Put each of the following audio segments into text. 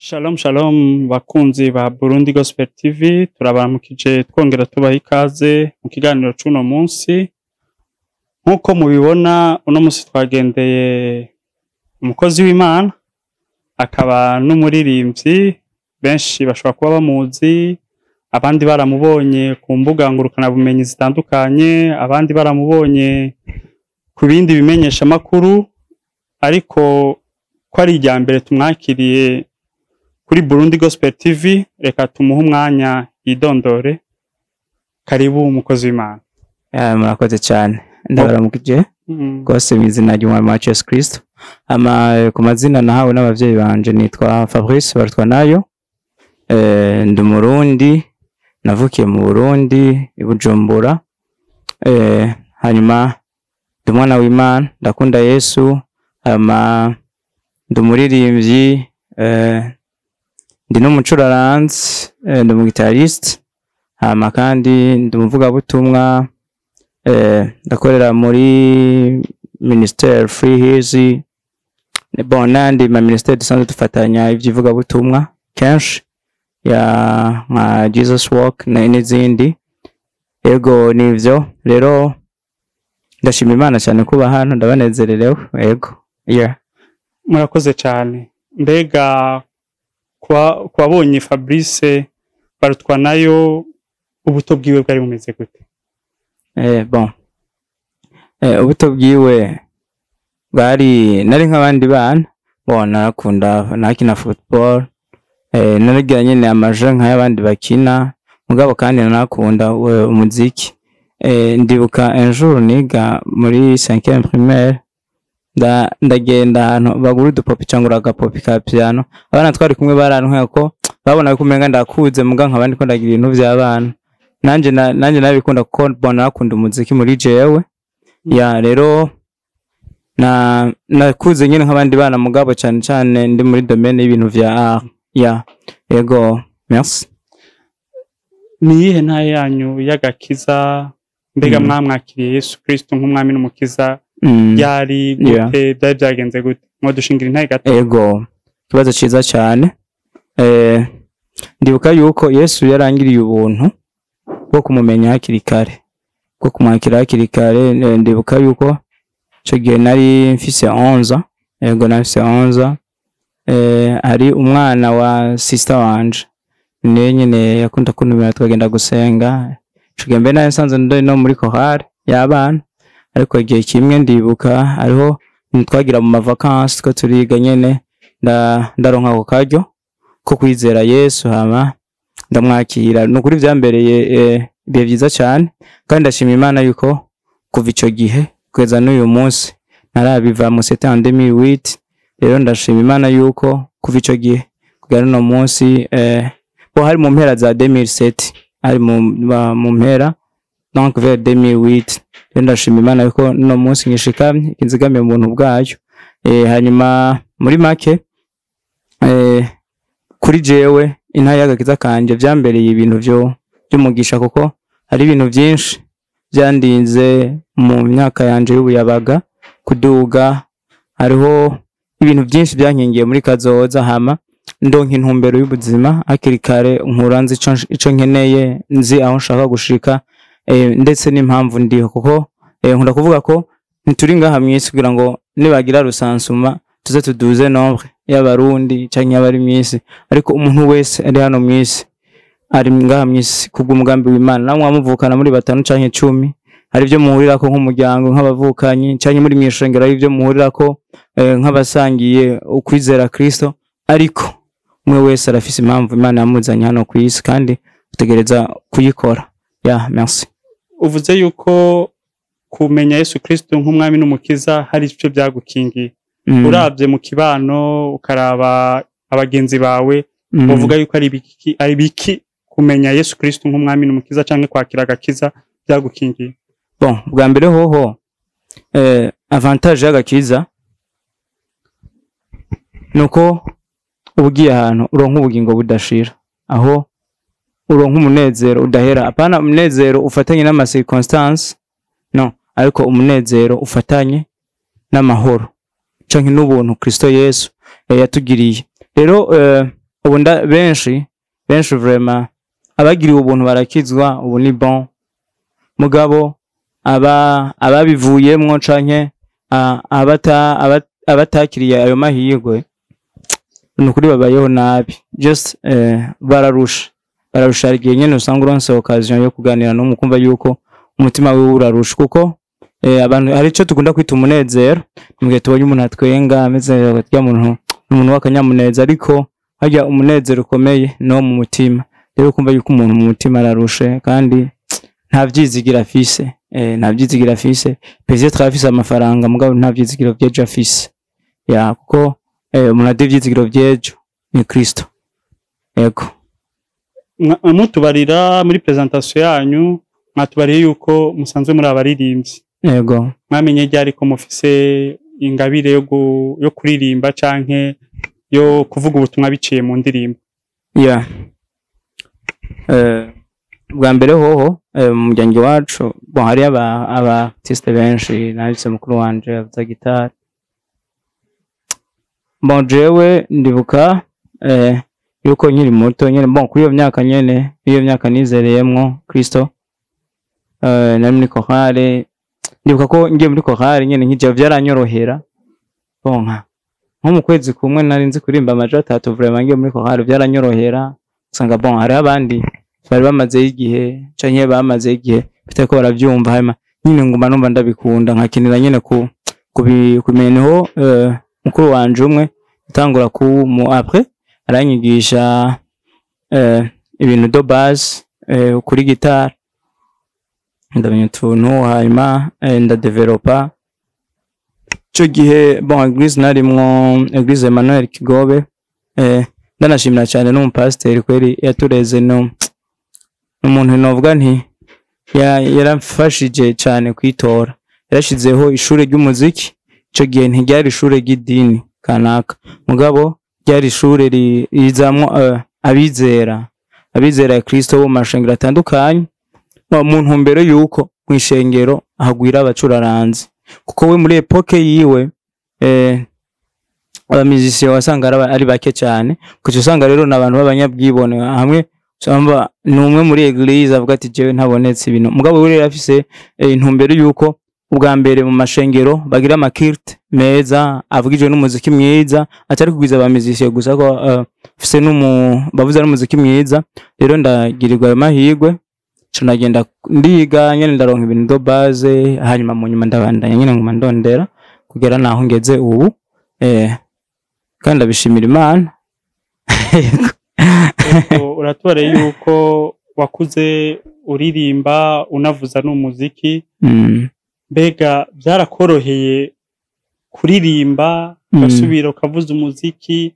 Shalom shalom, bakunzi ba Burundi Gospel TV, turabaramukije twongera tubaha ikaze mu kiganiro c'uno munsi. Nk'uko mubibona, uno munsi twagendeye umukozi w'Imana akaba n'umuririmbyi. Benshi bashobora kuba bamuzi, abandi baramubonye ku mbuga ngurukanabumenyi zitandukanye, abandi baramubonye ku bindi bimenyeshamakuru, ariko ko ari irya mbere tumwakiriye kuri Burundi Gospel TV, reka tumuhe umwanya yidondore. Karibu, umukozi w'Imana. Murakoze cyane, ndabaramukije rwose mu izina ry'Umwami wacu Yesu Kristo. Ama ku mazina nahawe n'abavyeyi banje nitwa Fabrice Barutwanayo. Ndi Umurundi, navukiye mu Burundi i Bujumbura. Hanyuma ndi umwana w'Imana, ndakunda Yesu, hama ndi umuririmbyi, ndi n'umucuraranzi, ndi umugitariste, hama kandi ndi umuvugabutumwa. Ndakorera muri ministère Free Hills, bon, n'andi ma ministère dusanzwe dufatanya ivy'ivugabutumwa kenshi, ya nka Jesus Walk n'izindi. Ego, nivyo rero, ndashima Imana cyane kuba hano, ndabanezererewe. Ego, yeah. Murakoze cyane. Mbega ku babonye Fabrice Barutwanayo, ubuto bwiwe bwari bumeze gute? Bon, ubuto bwiwe bwari, nari nk'abandi bana. Bon, narakunda, nakina football, naragira nyene amaje nk'ayabandi bakina, mugabo kandi narakunda umuziki. Ndibuka un jour niga muri 5e primaire, ndagenda ahantu bagura udupopi, cyangwa agapopi ka piano. Abana twari kumwe barantweka ko babona ko umenga ndakuze, muga nkaba ndiko ndagira ibintu vy'abana. Nanje nabikunda kuko bona nakunda umuziki muri jewe. Ya, rero na nakuze nyine nk'abandi bana, mugabo cyane cyane ndi muri domaine y'ibintu vya art. Ya, yego, merci. Ni iyihe ntahe yanyu y'agakiza? Mbega mwamwakiriye Yesu Kristo nk'umwami n'umukiza byari gute? Byari byagenze gute? Mwadushingira intahe gato? Ego, ikibazo ciza cyane. Ndibuka yuko Yesu yarangiriye ubuntu bwo kumumenya hakiri kare, bwo kumwakira hakiri kare. Ndibuka yuko ico gihe nari mfise 11. Ego, nari mfise 11. Hari umwana wa sister wanje, niwe nyene yakunda kuntumira tukagenda gusenga. Ico gihe mbe nari nsanzwe ndi no muri chorale y'abana, ariko igihe kimwe ndibuka hariho twagira mu mavacances two turiga nyene, ndaronka ako karyo ko kwizera Yesu, hama ndamwakira. Ni ukuri vyambereye ibihe vyiza cyane, kandi ndashima Imana yuko kuva ico gihe kugeza n'uyu munsi ntarabiva mu. C'était en 2008. Rero ndashima Imana yuko kuva ico gihe kugera n'uno munsi, bo hari mu mpera za 2007, hari mu mpera, donc vers 2008. Rero ndashima Imana yuko n'uno munsi ngishikamye, inzigamiye mu buntu bwayo. Hanyuma muri make, kuri jewe intahe y'agakiza kanje vyambereye ibintu vyo by'umugisha, kuko hari ibintu byinshi byandinze mu myaka yanje y'ubuyabaga kuduga, hariho ibintu byinshi byankingiye muri kazoza, hama ndonka intumbero y'ubuzima hakiri kare, nkura nzi ico nkeneye, nzi aho nshaka gushika, ndetse n'impamvu ndiho, kuko nkunda kuvuga ko ntituri ngaha mw'isi kugira ngo nibagira recensement tuze tuduze nombre y'Abarundi canke y'abari mw'isi, ariko umuntu wese ari hano mw'isi ari ngaha mw'isi kubw'umugambi w'Imana. Namwe muvukana muri batanu canke 10, hari ibyo muhurirako nk'umuryango, nk'abavukanyi, canke muri mw'ishengero hari ibyo muhurirako, nk'abasangiye ukwizera Kristo, ariko umwe wese arafise impamvu Imana yamuzanye hano ku isi kandi utegereza kuyikora. Ya, merci. Uvuze yuko kumenya Yesu Kristo nk'umwami n'umukiza hari icyo byagukingiye. Uravye mu kibano, ukaraba abagenzi bawe, uvuga yuko ari biki kumenya Yesu Kristo nk'umwami n'umukiza canke kwakira agakiza byagukingiye? Bon, bwa mbere hoho, avantage y'agakiza nuko uba ugiye ahantu uronka ubugingo budashira, aho uronka umunezero udahera, apana umunezero ufatanye n'ama circonstances, no, ariko umunezero ufatanye n'amahoro canke n'ubuntu Kristo Yesu yatugiriye. Rero Ubu benshi benshi vraiment abagiriwe ubuntu barakizwa, ubu ni bon. Mugabo ababivuyemwo canke abatakiriye ayo mahirwe, ni ukuri babayeho nabi, just bararusha, bararusha. Hari igihe nyene usanga uronse occasion yo kuganira n'umwe, ukumva yuko umutima wiwe urarusha, kuko abantu hari ico dukunda kwita umunezero mu gihe tubonye umuntu atwenga, ameze rya muntu umuntu w'akanyamuneza, ariko harya umunezero ukomeye no mu mutima. Rero ukumva yuko umuntu mu mutima ararushe kandi nta vyizigiro afise, nta vyizigiro afise. Peut-être afise amafaranga, mugabo nta vyizigiro vy'ejo afise ya, kuko umuntu aduha ivyizigiro vy'ejo ni Kristo, yego. Mutubarira muri présentation yanyu, mwatubariye yuko musanzwe muri abaririmbyi. Yego. Mwamenye ryari ko mufise ingabire yo kuririmba canke yo kuvuga ubutumwa biciye mu ndirimbo? Yeah. Bwa mbere hoho, mu muryango iwacu, bon, hariyo aba artiste benshi. Nahise mukuru wanje avuza gitari. Bon, jewe ndibuka yuko nkiri muto nyene, bon, kuri iyo myaka nyene, iyo myaka nizereyemwo Kristo, nari muri chorale. Ndibuka ko ngiye muri chorale nyene nkija vyaranyorohera. Bon, nko mu kwezi kumwe nari nzi kuririmba amajwi atatu. Vraiment, ngiye muri chorale vyaranyorohera. Usanga, bon, hariho abandi bari bamazeyo igihe canke bamazeyo igihe bitariko baravyumva, hanyuma nyine nguma numva ndabikunda, nkakenera nyene kumenya. Niho mukuru wanje umwe atangura ku mu après aranyigisha ibintu de base kuri gitari, ndamenya utuntu, hanyuma ndadevelopa. Ico gihe, bon, église narimwo, église Emmanuel Kigobe, ndanashimira cyane n'umupasiteri kweri yatureze, no umuntu novuga nti yaramfashije cyane kwitora. Yarashizeho ishure ry'umuziki. Ico gihe ntiryari ishure ry'idini kanaka, mugabo ryari ishure rizamwo abizera Kristo bo mu mashengero atandukanye, mu ntumbero yuko mw'ishengero hagwira abacuraranzi, kuko we muri époque yiwe aba musiciens wasanga ari bake cyane. Kuko usanga rero n'abantu b'abanyabwibone, hamwe usanga ni umwe muri église avuga ati: "Jewe ntabonetse ibintu." Mugabo we rero afise intumbero yuko ubwa mbere mu mashengero bagira ama culte meza avugijwe n'umuziki mwiza, atari kugwiza aba musiciens gusa, ko afise n'umu bavuza n'umuziki mwiza. Rero ndagirirwa ayo mahirwe, nca ndagenda ndiga nyene, ndaronka ibintu de base, hanyuma mu nyuma ndabandanya nyene, nguma ndondera kugera naho ngeze ubu, kandi ndabishimira Imana. Yego, uratubariye yuko wakuze uririmba, unavuza n'umuziki. Mbega byarakoroheye kuririmba, ugasubira ukavuza umuziki?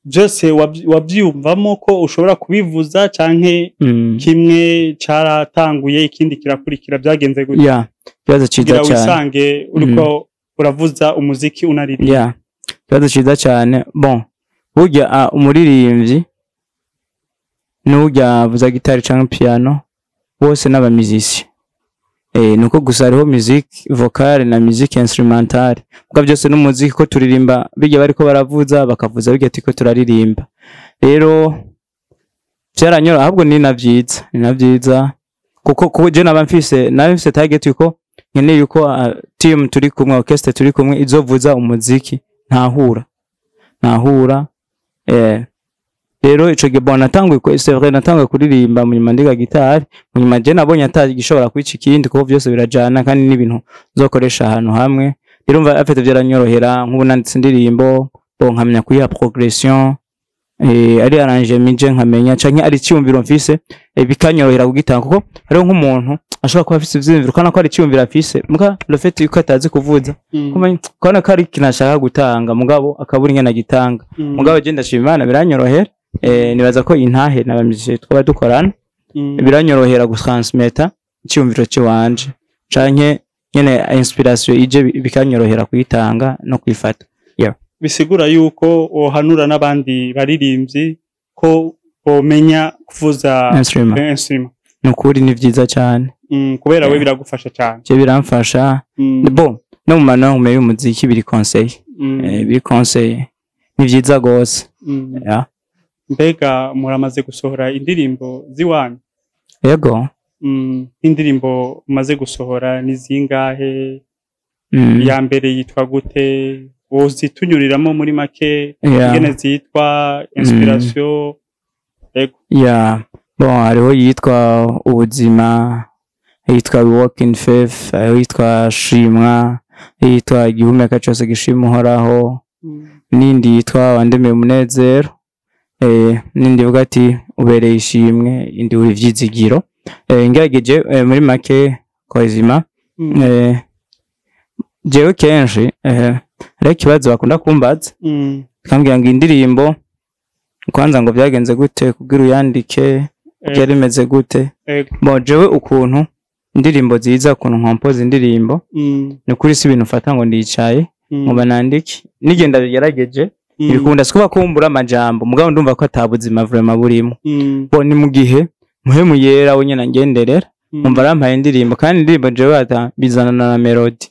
Byose wabyiyumvamo ko ushobora kubivuza, canke kimwe caratanguye ikindi kirakurikira? Byagenze gute Ya, ikibazo ciza kugira cyane. wisange uriko uravuza umuziki unaririmba? Ya, ikibazo ciza cyane. Bon, burya umuririmbyi n'urya avuza gitari canke piano bose n'aba musiciens, nuko gusa hariho musique vocale na musique instrumentale. Kuko byose n'umuziki, ko turirimba bijya bariko baravuza, bakavuza bijya turiko turaririmba. Rero byaranyora, ahubwo ni na vyiza, ni na vyiza, kuko je naba mfise target yuko nkeneye yuko team turi kumwe, orchestre turi kumwe, izovuza umuziki ntahura. Rero ico gihe, bon, natanguye c'est vrai, natanguye kuririmba, mu nyuma ndiga gitari. Mu nyuma je nabonye atagishobora kwica ikindi, kuko vyose birajana kandi n'ibintu nzokoresha ahantu hamwe. Rero mva afite byaranyorohera. Nk'ubu nanditse indirimbo, bon, nkamenya kuyiha progression, ari arrangement, je nkamenya, canke ari icyumviro mfise, bikanyorohera kugitanga, kuko hariho nk'umuntu ashobora kuba afise ivyiyumviro kandi ko ari icyumviro afise, muga le fait yuko atazi kuvuza, kubona ko ari ikintu ashaka gutanga, mugabo akabura ingene agitanga. Mugabo je ndashima Imana, biranyorohera. Nibaza ko intahe n'abamiziki twaba dukorana, biranyorohera gutransmeta icyumviro ciwanje canke nyene inspiration ije, bikanyorohera kuyitanga no kuyifata. Yeah. Bisigura yuko wohanura n'abandi baririmbyi ko bomenya kuvuza instrument. Instrument. Ni ukuri ni vyiza cyane. Kubera we biragufasha cyane. Je biramfasha. Bon, no mu ma normes y'umuziki biri conseillé. Biri conseillé, ni vyiza gose. Yeah. Mbega muramaze gusohora indirimbo ziwanyu? Yego. Indirimbo umaze gusohora ni zingahe? Iya mbere yitwa gute? Wozitunyuriramo muri make, ingene zitwa, inspiration? Ego. Yeah. Bon, hariho yitwa Ubuzima, yitwa Walk in Faith, hariho yitwa Shimwa, yitwa Igihumeka cyose gishima Uhoraho, n'indi yitwa Wandemeye Umunezero, n'indi ivuga ati Ubereye ishimwe, indi Uri ivyizigiro. Ngerageje muri make kozima, jewe kenshi hariho ikibazo bakunda kumbaza, bakambwira ngo indirimbo kwanza ngo byagenze gute kugira uyandike, byari bimeze gute? Bon, jewe ukuntu indirimbo ziza, ukuntu nkompoza indirimbo, ni ukuri si ibintu mfata ngo ndicaye ngo nandike. Nigenda bigerageje ntibikunda, sikuba kumbura amajambo, mugabo ndumva ko ata buzima vraiment burimo. Bon, ni mu gihe Muhemu Yera we nyene angenderera, nkumva arampaye indirimbo, kandi indirimbo jewe ata bizanana na melody,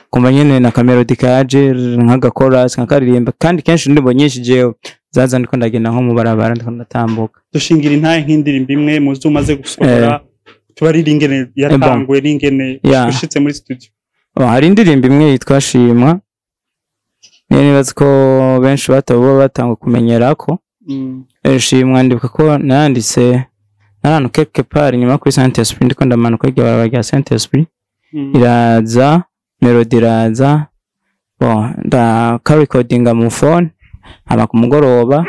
kumva nyene na kamelody kaje nk'aga chorus nkakaririmba. Kandi kenshi indirimbo nyinshi jewe zaza ndiko ndagenda nko mu barabara, ndiko ndatambuka. Dushingira intahe nk'indirimbo imwe mu zo umaze gusohora, tubarire ingene yatanguye n'ingene ushitse muri studio. Oh, hari indirimbo imwe yitwa Shimwa, niyo nibaza ko benshi bataba batangwa kumenyerako. Shimwa, ndibuka ko nayanditse n'ahantu quelque part inyuma kuri Saint Esprit, ndiko ndamanuka iryo barabara rya Saint Esprit, iraza melody, iraza, bon, ndakarecordinga mu phone, hama ku mugoroba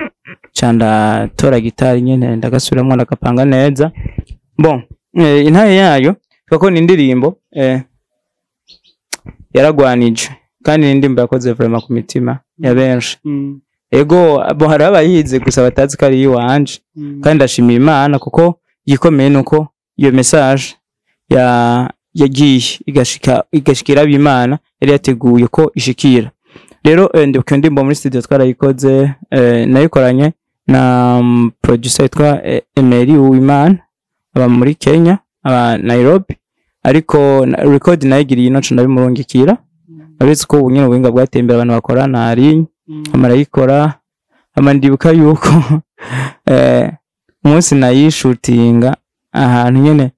ca ndatora gitari nyene ndagasubiramwo, ndagapanga neza. Bon, intahe yayo kuko ni indirimbo yaragwanije, kandi ni indirimbo yakoze vraiment ku mitima ya benshi. Ego, bo hari abayizi gusa batazi ko ari iwanje. Kandi ndashimira Imana, kuko igikomeye nuko iyo message ya yagiye igashika, igashikira ab'Imana yari yateguye ko ishikira. Rero ndibuka iyo ndirimbo muri studio twarayikoze, nayikoranye na producer yitwa Emery Uwimana, aba muri Kenya, aba Nairobi, ariko record nayigiriye ino, nca ndabimurungikira. Uretse ko ubu nyine ubuhinga bwateye imbere, abantu bakorana hari amarayikora. Hama ndibuka yuko umunsi nayishutinga ahantu nyene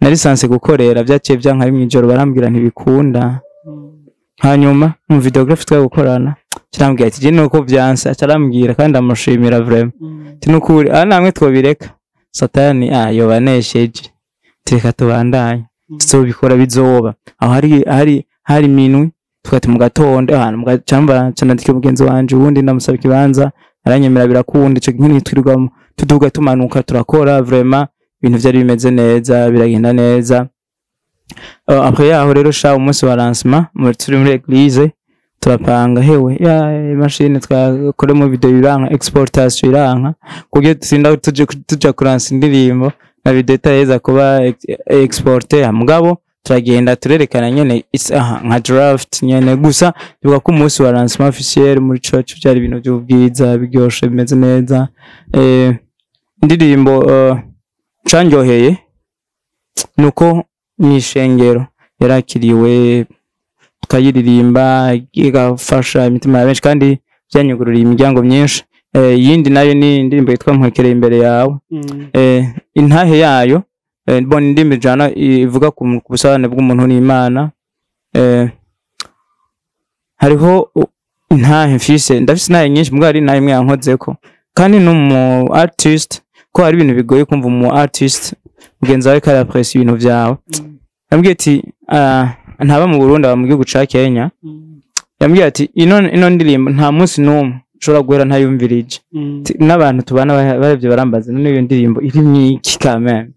nari sanse gukorera, byaciye byanka ari mw'ijoro, barambwira ntibikunda. Hanyuma mu videographe twari gukorana kirambwira ati je nuko byanse, acarambwira, kandi ndamushimira vraiment, ati nukuri aha namwe twobireka, Satani yobanesheje, tureka tubandanye, tuzobikora, bizoba. Aho hari minwi, tukati mu gatondo ahantu camba canandika mugenzi wanje ubundi, ndamusaba ikibanza, aranyemera, birakunda. Ico gihe ntitwirirwamo tuduga tumanuka, turakora vraiment, ibintu vyari bimeze neza, biragenda neza. Après yaho rero sha umunsi wa lancement muri turi muri église, turapanga hewe ya imashini twakoremo video iranka, exportation iranka, kuburyo tusinda tuje tuja kuransa indirimbo na video itaheza kuba exporté. Mugabo turagenda turerekana nyene aha, nka draft nyene gusa. Bivuga ko umunsi wa lancement officiel muri church byari ibintu by'ubwiza, biryoshe, bimeze neza. Indirimbo canryoheye nuko mw'ishengero yarakiriwe, tukayiririmba, igafasha imitima ya benshi, kandi byanyugururiye imiryango myinshi. Iyindi nayo ni indirimbo yitwa Nkwekereye Imbere Yawe. Intahe yayo, bon, indirimbo ijana ivuga ku busabane bw'umuntu n'Imana. Hariho intahe mfise, ndafise intahe nyinshi, mugabo hari intahe imwe yankozeko, kandi n'umu artist, ko hari ibintu bigoye kumva umu artist mugenzi wawe ko arapresi ibintu vyawe. Yambwiye ati ntaba mu Burundi, aba mu gihugu ca Kenya. Yambwiye ati ino ndirimbo nta munsi n'umwe nshobora guhera ntayumvirije. Ati, n'abantu tubana baravye barambaza none iyo ndirimbo irimwo iki kameme.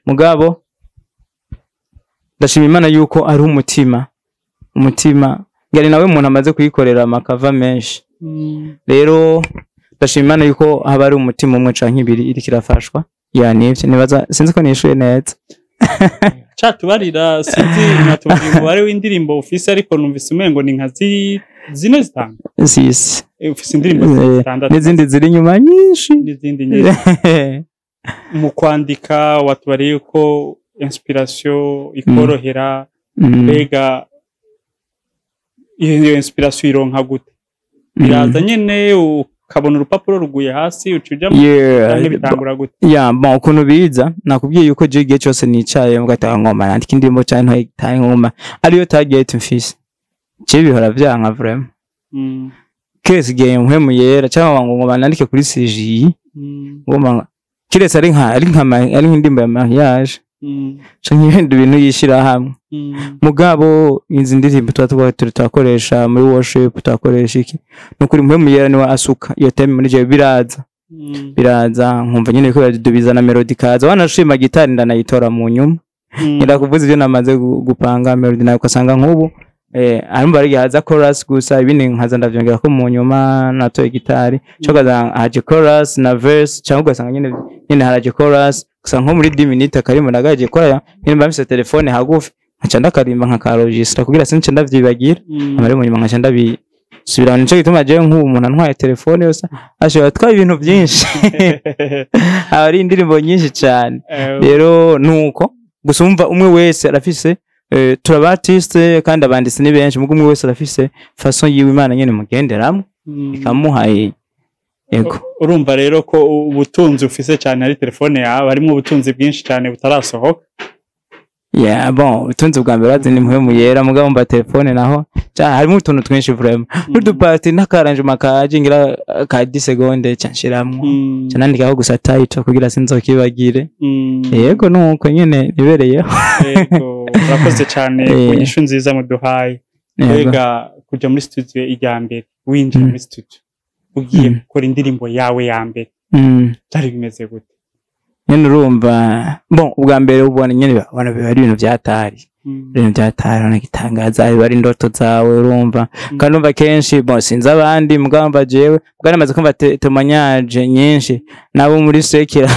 Mugabo ndashima Imana yuko ari umutima ngari nawe umuntu amaze kuyikorera amakava menshi. Rero ndashima Imana yuko haba ari umutima umwe canke ibiri iriko irafashwa. Ya, nivyo nibaza, sinzi ko nishuye neza. Catubarira, sinzi mwatubwira umubare w'indirimbo ufise, ariko numvise umengo ni nka zine, zitanu. Sisi. Ufise indirimbo zitandatu. N'izindi ziri inyuma nyinshi. N'izindi nyinshi. Mu kwandika watubariye ko inspiration ikorohera. Mbega iyo inspiration ironka gute? Iraza nyene Ukabona urupapuro ruguye hasi, uca uja canke bitangura gute? Yeah, bon, ukuntu biza, nakubwiye yuko je igihe cyose nicaye mugatanga ngoma nandika indirimbo canke ntaye ngoma ariyo target mfise, je bihora vyanka vraiment. Keretse igihe mpwemu yera cyangwa ngo ngoma nandike kuri CGI, ngoma kiretse ari nk'indirimbo ya mariage canke ibindi bintu yishira hamwe. Mugabo izi ndirimbo tuba turi turakoresha muri worship, turakoresha iki, nukuri mpwemu yera niwe asuka iyo thème muri je, biraza. Biraza nkumva nyine ko biradubiza na melody kaza, wanashima gitari ndanayitora mu nyuma. Ngenda kuvuza ibyo namaze gupanga melody nayo, ugasanga nk'ubu arumva ari haza chorus gusa, ibindi nkaza ndavyongera ko mu nyuma natoye gitari, cyo ugasanga haje chorus na verse, cyangwa ugasanga nyene haraje chorus gusa, nko muri 10 minutes akarimo nagaje kora nyene, mba mfise telefone hagufi, nkaca ndakarimba nkakaregistra kugira since ndavyibagira. Amare mu nyuma nkaca ndabisubira. Nico gituma jewe nk'ubu umuntu antwaye telefone yose ashobora gutwara ibintu byinshi, aba ari indirimbo nyinshi cyane. Rero nuko gusa umva umwe wese arafise, turaba artiste kandi abanditsi ni benshi, mugo umwe wese arafise façon yiwe Imana nyene mugenderamo ikamuha, yego. Urumva rero ko ubutunzi ufise cyane ari telefone yawe, harimo ubutunzi bwinshi cyane butarasohoka. Yeah, bon, ubutunzi bwa mbere bazi ni mpwemu yera, mugabo mba telefone naho harimo utuntu twinshi vraiment, n'udupati n'akarangement kaje ngira ka 10 seconde ca nshiramwo, ca nandikaho gusa title kugira sinzokibagire. Yego, nuko nyene nibereyeho. Yego, urakoze cyane ku nyishu nziza muduhaye. Yego. Mbega kuja muri studio irya mbere, winjira muri studio ugiye gukora indirimbo yawe ya mbere, byari bimeze gute? Nyene urumva, bon, ubwa mbere ubona nyene ubona biba ari ibintu vyatari, ibintu byatari, urabona igitangaza, biba ari indoto zawe, urumva. Kandi urumva kenshi, bon, sinzi abandi, mugabo mva jewe ubwo namaze kumva témoignage nyinshi nabo muri sekera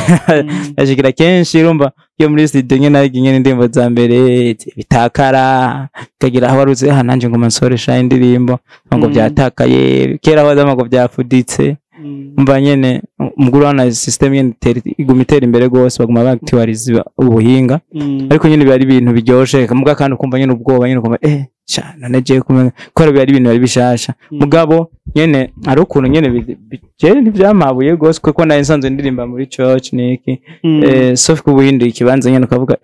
bashikira kenshi, urumva iyo muri studio nyene ariko nyene indirimbo za mbere bitakara, bikagira aho waruze aha nanje ngoma nsoresha indirimbo ngo byatakaye kera, aho zama ngo byafuditse. Umva nyene umuguru wana system nyene iguma itera imbere gose, baguma baktualiza ubuhinga. Ariko nyene biba ari ibintu biryoshe muga kandi ukumva nyene ubwoba nyene, ukumva sha none jewe kumenya ko biba ari ibintu bari bishasha. Mugabo nyene ari ukuntu nyene jewe ntivyamabuye gose kuko nari nsanzwe ndirimba muri church niki, sauf ko ubuhinduye ikibanza nyene ukavuga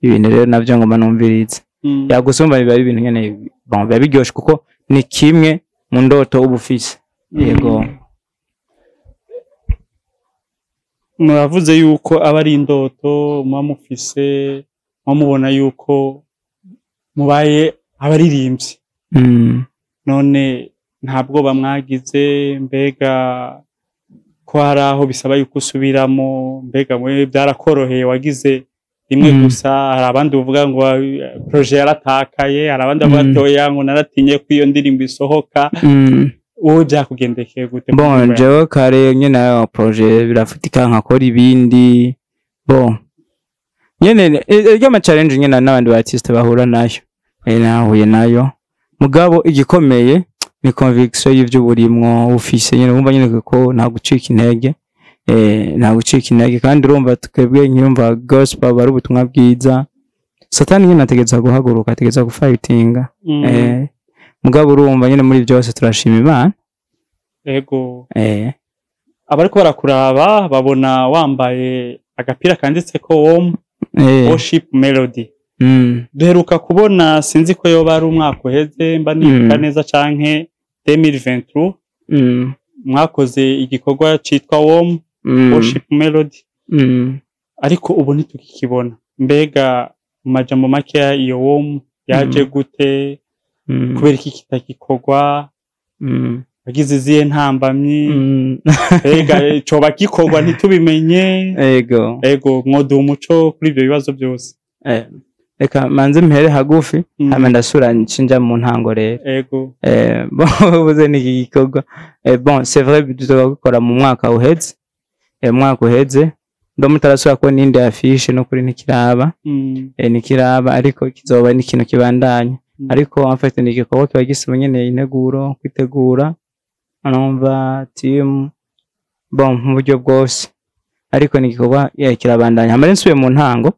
ibintu rero navyo ngoma numvirize. Yagusumba biba ari ibintu nyene, bon, biba biryoshe kuko ni kimwe mu ndoto uba ufise, yego. Muravuze yuko aba ari indoto muba mufise, muba mubona yuko mubaye abaririmbyi. None nta bwoba mwagize? Mbega ko hari aho bisaba yuko usubiramo, mbega mwe byarakoroheye, wagize rimwe gusa? Hari abandi bavuga ngo projet yaratakaye, hari abandi bavuga ati oya, ngo naratinye ko iyo ndirimbo isohoka. Wowe byakugendekeye gute? Bon, jewe kare nyene ayo projet birafatika nkakora ibindi. Bon, nyene iryo ama challenge nyene n'abandi ba artiste bahura nayo, nahuye nayo, mugabo igikomeye ni conviction y'ivyo burimwo ufise nyene, wumva nyene ko nta gucika intege, nta gucika intege. Kandi urumva twebwe nkiyumva gospel aba ari ubutumwa bwiza, Satani nyene ategerezwa guhaguruka, ategerezwa gufightinga. Mugabo urumva nyene muri byose turashima Imana. Abariko barakuraba babona wambaye agapira kanditseko WOM, Worship Melody. Duheruka kubona, sinzi ko yoba ari umwaka uheze mba nibuka neza canke 2023, mwakoze igikorwa citwa WOM, Worship Melody, ariko ubu ntitukikibona. Mbega mu majambo makeya iyo WOM yaje gute? Kubera iki kitagikorwa? Wagize izihe ntambamyi? Mbega coba gikorwa ntitubimenye? Ego. Ego, mwoduha umuco kuri ivyo bibazo byose. Reka manze mpere hagufi, hama ndasura ncinja mu ntango rero. Bon, ubuze ni iki gikorwa, bon, c'est vrai, tugakora mu mwaka uheze, mwaka uheze ndo mutarasubira kubona iyindi affiche, no kuri ntikiraba. Ntikiraba, ariko kizoba ni ikintu kibandanya. Ariko en fait ni igikorwa kiba gisaba nyene integuro, kwitegura, numva team, bon, mu buryo bwose, ariko ni igikorwa kirabandanya. Hama rero nsubiye mu ntango.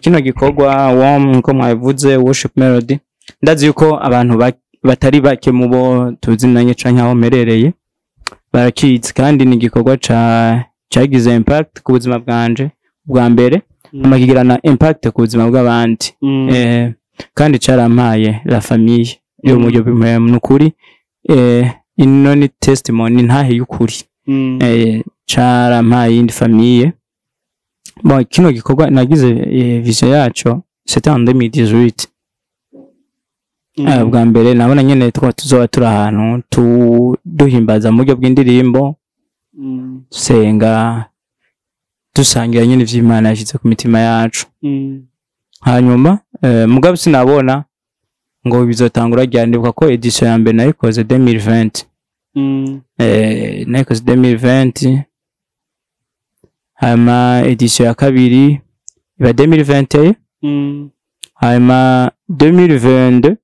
Kino gikorwa WOM, nkuko mwabivuze, Worship Melody, ndazi yuko abantu batari bake mu bo tuzinanye canke aho mperereye. Barakizi, kandi ni igikorwa cagize impact ku buzima bwanje bwa mbere, hama kigira na impact ku buzima bw'abandi. Kandi carampaye la famille yo mu buryo bw'impwemu. Nukuri, ino ni testimony, ntahe y'ukuri. Carampaye iyindi famille. Bon, kino gikorwa nagize vision yaco, c'était en 2018. Bwa mbere nabona nyene two tuzoba turi ahantu duhimbaza mu buryo bw'indirimbo, dusenga, dusangira nyene ivy'Imana yashyize ku mitima yacu. Hanyuma mugabo sinabona ngo bizotangura ryari. Ndibuka ko édition ya mbere nayikoze 2020. Nayikoze 2020, hanyuma édition ya kabiri iba 2021. Hanyuma 2022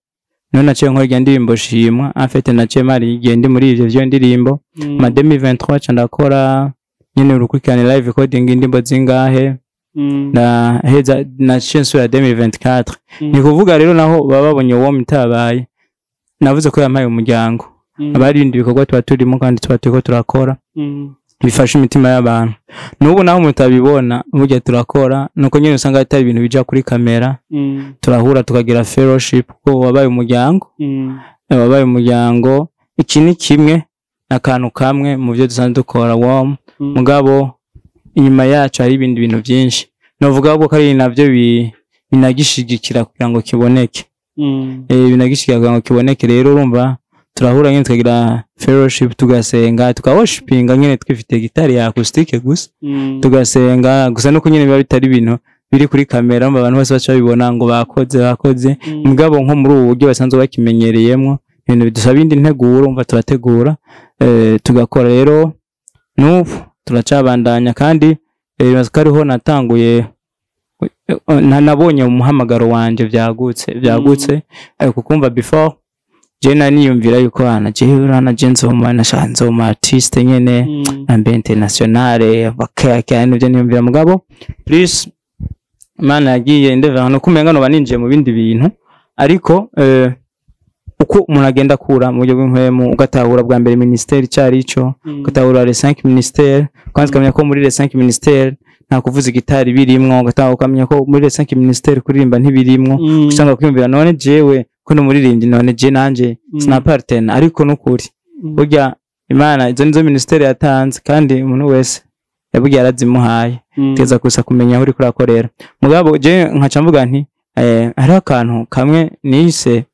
niho naciye nkora irya ndirimbo Shimwa. En fait, naciye mara igihe ndi muri ivyo vy'iyo ndirimbo. Ma 2023 ca ndakora nyene urukurikirane, live recording, indirimbo zingahe. Ndaheza, naciye nsubira 2024. Ni kuvuga rero naho baba babonye uwo mitabaye, navuze ko yampaye umuryango. Aba ari ibindi bikorwa tuba turimo kandi tuba turiko turakora bifasha imitima y'abantu. N'ubu naho mutabibona, burya turakora, nuko nyine usanga atari ibintu bija kuri kamera. Turahura tukagira fellowship, kuko wabaye umuryango. Wabaye umuryango. Iki ni kimwe n'akantu kamwe mu byo dusanzwe dukora WOM. Mugabo inyuma yacu hari ibindi bintu byinshi, novuga ahubwo ko ari navyo binagishigikira kugira ngo kiboneke. Binagishigikira kugira ngo kiboneke. Rero urumva turahura nyine tukagira fellowship, tugasenga, tukaworshipinga nyine twifite gitari ya acoustique gusa. Tugasenga gusa, nuko nyine biba bitari ibintu biri kuri kamera ngo abantu bose baca babibona ngo bakoze bakoze. Mugabo nko muri ubu buryo basanzwe bakimenyereyemwo, ibintu bidusaba indi nteguro, umva turategura, tugakora. Rero n'ubu turacabandanya, kandi bibaza ko ariho natanguye, nabonye umuhamagaro wanje byagutse byagutse, kuko umva before je nari niyumvira yuko hana jewe urana je nzoma nashaka nzoma artiste nyene ambe internationale bakaya nivyo niyumvira. Mugabo plus Imana yagiye ndeva no kumenga noba ninjiye mu bindi bintu, ariko uko umuntu agenda akura mu buryo bw'impwemu, ugatahura bwa mbere ministère icari ico, ugatahura les cinq ministères, kwanza ukamenya ko muri les cinq ministères nta kuvuza gitari birimwo, ugatahura ukamenya ko muri les cinq ministères kuririmba ntibirimwo. Usanga kwiyumvira none jewe ko n'umuririmbyi, none je nanje sinapartena? Ariko nukuri burya Imana izo nizo ministère yatanze, kandi umuntu wese yabugiye yarazimuhaye. Teza gusa kumenya aho uriko urakorera. Mugabo je nkaca mvuga nti hariho akantu kamwe nise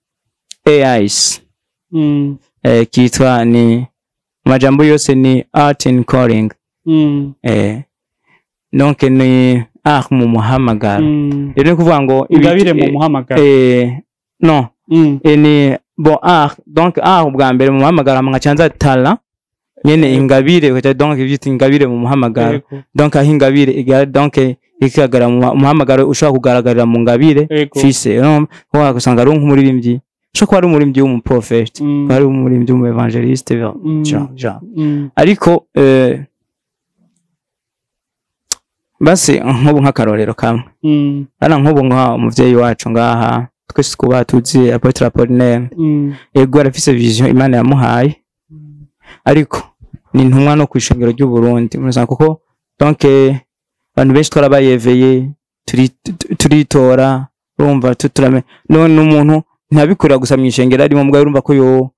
AIS, kitwa ni amajambo yose ni art in calling. Donc ni art mu muhamagaro. Rero ni kuvuga ngo Ingabire mu muhamagaro. Non. Ni bon art, donc art ubwa mbere mu muhamagaro, hama nkaca nza talent nyene, ingabire ukaca donc ivyita ingabire mu muhamagaro. Donc aho ingabire donc ikigaragara mu muhamagaro, ushobora kugaragarira mu ngabire fise. Urumva ko usanga ari nk'umuririmbyi, ushobora kuba ari umuririmbyi w'umuprofete, kuba ari umuririmbyi w'umu-évangéliste, genre genre. Ariko basi nk'ubu nk'akarorero kamwe, hano nk'ubu nka umuvyeyi wacu ngaha twese kuba tuzi, Apôtre Apollinaire, ego arafise vision Imana yamuhaye, ariko ni intumwa no kwishengero ry'u Burundi murasanga, kuko donc abantu benshi twarabayeveye, turitora, urumva turame none umuntu ntabikorera gusa mu ishengero arimo, mugabo urumva ko yo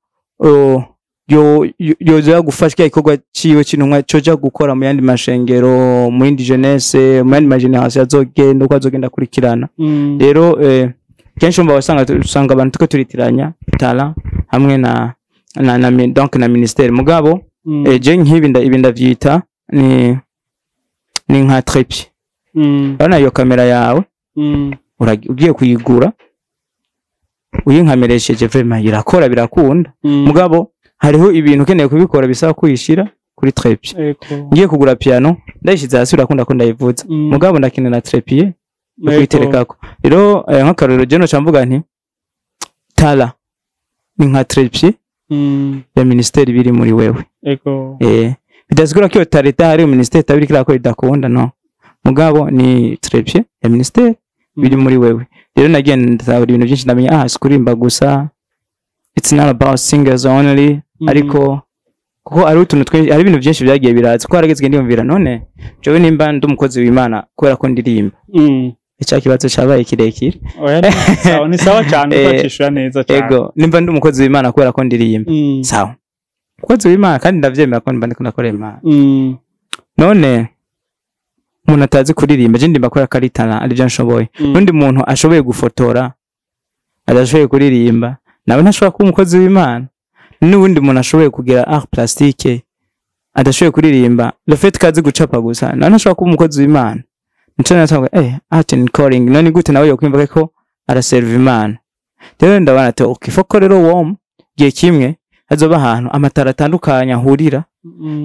yoza gufasha kya gikorwa ciwe c'intumwa coja gukora mu yandi mashengero, mu yindi jeunesse, mu yandi ma génération azogenda uko azogenda akurikirana. Rero kenshi umva wasanga usanga abantu tuko turitiranya talent hamwe na donc na ministère. Mugabo je nk'ibi ibi ndavyita ni nka trépied. Urabona iyo kamera yawe, ugiye kuyigura uyinkameresheje, vraiment irakora, birakunda. Mugabo hariho ibintu ukeneye kubikora bisaba kuyishira kuri trépied. Ngiye kugura piano, ndayishize hasi, urakunda ko ndayivuza. Mugabo ndakenera trépied yo kuyiterekako. Rero nk'akarorero je noca mvuga nti talent ni nka trépied ya ministère biri muri wewe. Bidasigura ko iyo talent idahari ministère itabiri kirakora idakunda, no. Mugabo ni trépied ya ministère biri muri wewe. Rero nagiye ndabura ibintu byinshi, ndamenya si kuririmba gusa, it's not about singers only. Ariko Kuko ari utuntu twinshi, hari ibintu byinshi byagiye biraza, kuko harageze igihe ndiyumvira, none jewe nimba ndi umukozi w'Imana kubera ko ndirimba, ica kibazo cabaye kirekire. Oya, ni sawa, ni sawa cyane, twacishura neza cyane. Ego, nimba ndi umukozi w'Imana kubera ko ndirimba, sawa, umukozi w'Imana, kandi ndavyemera ko mba ndiko ndakora Imana. None umuntu atazi kuririmba, je ndimba kubera ko ari talent, arivyo nshoboye, n'undi muntu ashoboye gufotora adashoboye kuririmba nawe ntashobora kuba umukozi w'Imana? N'uwundi muntu ashoboye kugira art plastique adashoboye kuririmba, le fait ko azi gucapa gusa, nawe ntashobora kuba umukozi w'Imana? Nico natanga art and calling. None gute nawe yokwumva ko araserva Imana? Rero ndabona ati okay, foko rero wom gihe kimwe hazoba ahantu amatara atandukanye ahurira,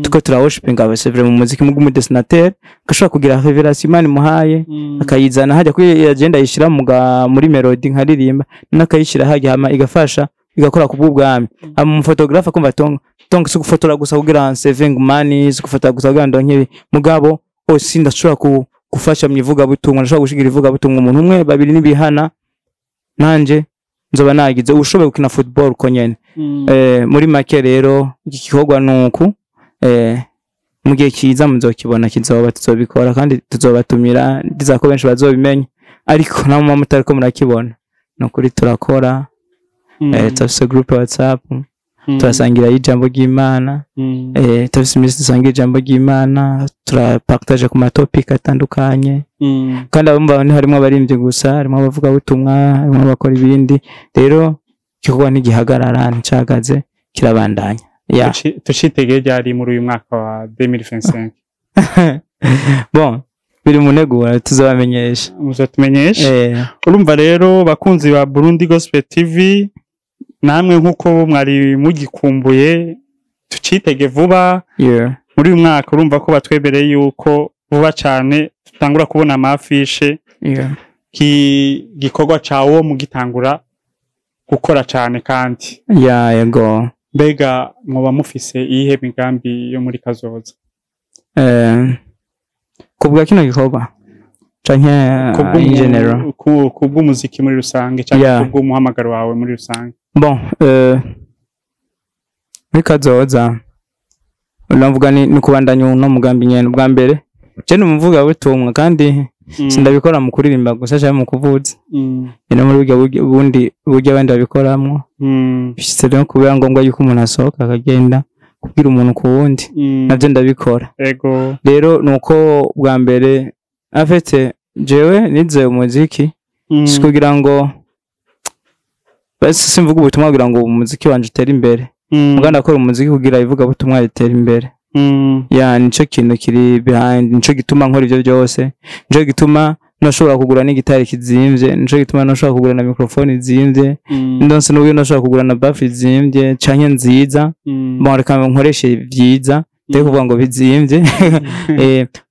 tuko tura worshipinga, abasevre mu muziki, mu dessinateur gashobora kugira révélation Imana imuhaye, akayizana hajya kuri agenda, ayishira muri melody nkaririmba, n'akayishira hajya, hama igafasha, igakora ku bw'ubwami. Hama umuphotographe akumva tonga si gufotora gusa kugira saving money, si gufotora gusa kugira ndonke ibi, mugabo aussi ndashobora gufasha mu ivugabutumwa, ndashobora gushigira ivugabutumwa umuntu umwe, babiri, n'ibihana nanje nzoba nagize. Ushoboye gukina football uko nyene. Muri make rero, iki gikorwa nuku mu gihe kiza muzokibona, kizoba, tuzobikora kandi tuzobatumira. Ndizera ko benshi bazobimenya, ariko namwe mutariko murakibona, ni ukuri turakora. Turafise groupe WhatsApp, turasangira ijambo ry'Imana. Turafise iminsi dusangira ijambo ry'Imana, turapartage ku matopic atandukanye. Kandi abumva ntiharimo abaririmbyi gusa, harimo abavugabutumwa, harimo abakora ibindi. Rero igikorwa ntigihagarara, nticahagaze, kirabandanya, yeah. Tucitegeye ryari muri uyu mwaka wa 2025? Bon, biri mu nteguro, tuzabamenyesha. Muzatumenyesha. Eh. Urumva rero, bakunzi ba Burundi Gospel TV, namwe nkuko mwari mugikumbuye, tucitege vuba muri uyu mwaka. Urumva ko batwemereye yuko vuba cyane tutangura kubona amafishe ki gikorwa cawo mugitangura gukora cyane kandi. Yeah, yego. Mbega mwoba mufise iyihe migambi yo muri kazoza? Kubwa kino gikorwa canke in general? Kubw'umuziki muri rusange cyangwa kubw'umuhamagaro wawe muri rusange. Bon, muri kazoza uravuga ni kubandanya uno mugambi nyene. Ubwa mbere je ni umuvugabutumwa, kandi sindabikora mu kuririmba gusa canke mu kuvuza, ni no muri burya bundi buryo abandi babikoramwo. Bishitse rero kubera ngombwa yuko umuntu asohoka akagenda kubwira umuntu ku wundi, navyo ndabikora. Rero nuko bwa mbere afite jewe nize umuziki, si kugira ngo basi simvuga ubutumwa kugira ngo umuziki wanje utere imbere, muga ndakora umuziki kugira ivugabutumwa ritere imbere. Ya, nico kintu kiri behind, nico gituma nkora ivyo byose, nico gituma nashobora kugura n'igitari kizimvye, nico gituma nashobora kugura na microphone izimvye, ndonse n'uburyo nashobora kugura na baffle izimvye canke nziza. Bon, reka nkoreshe vyiza, ndeke kuvuga ngo bizimvye.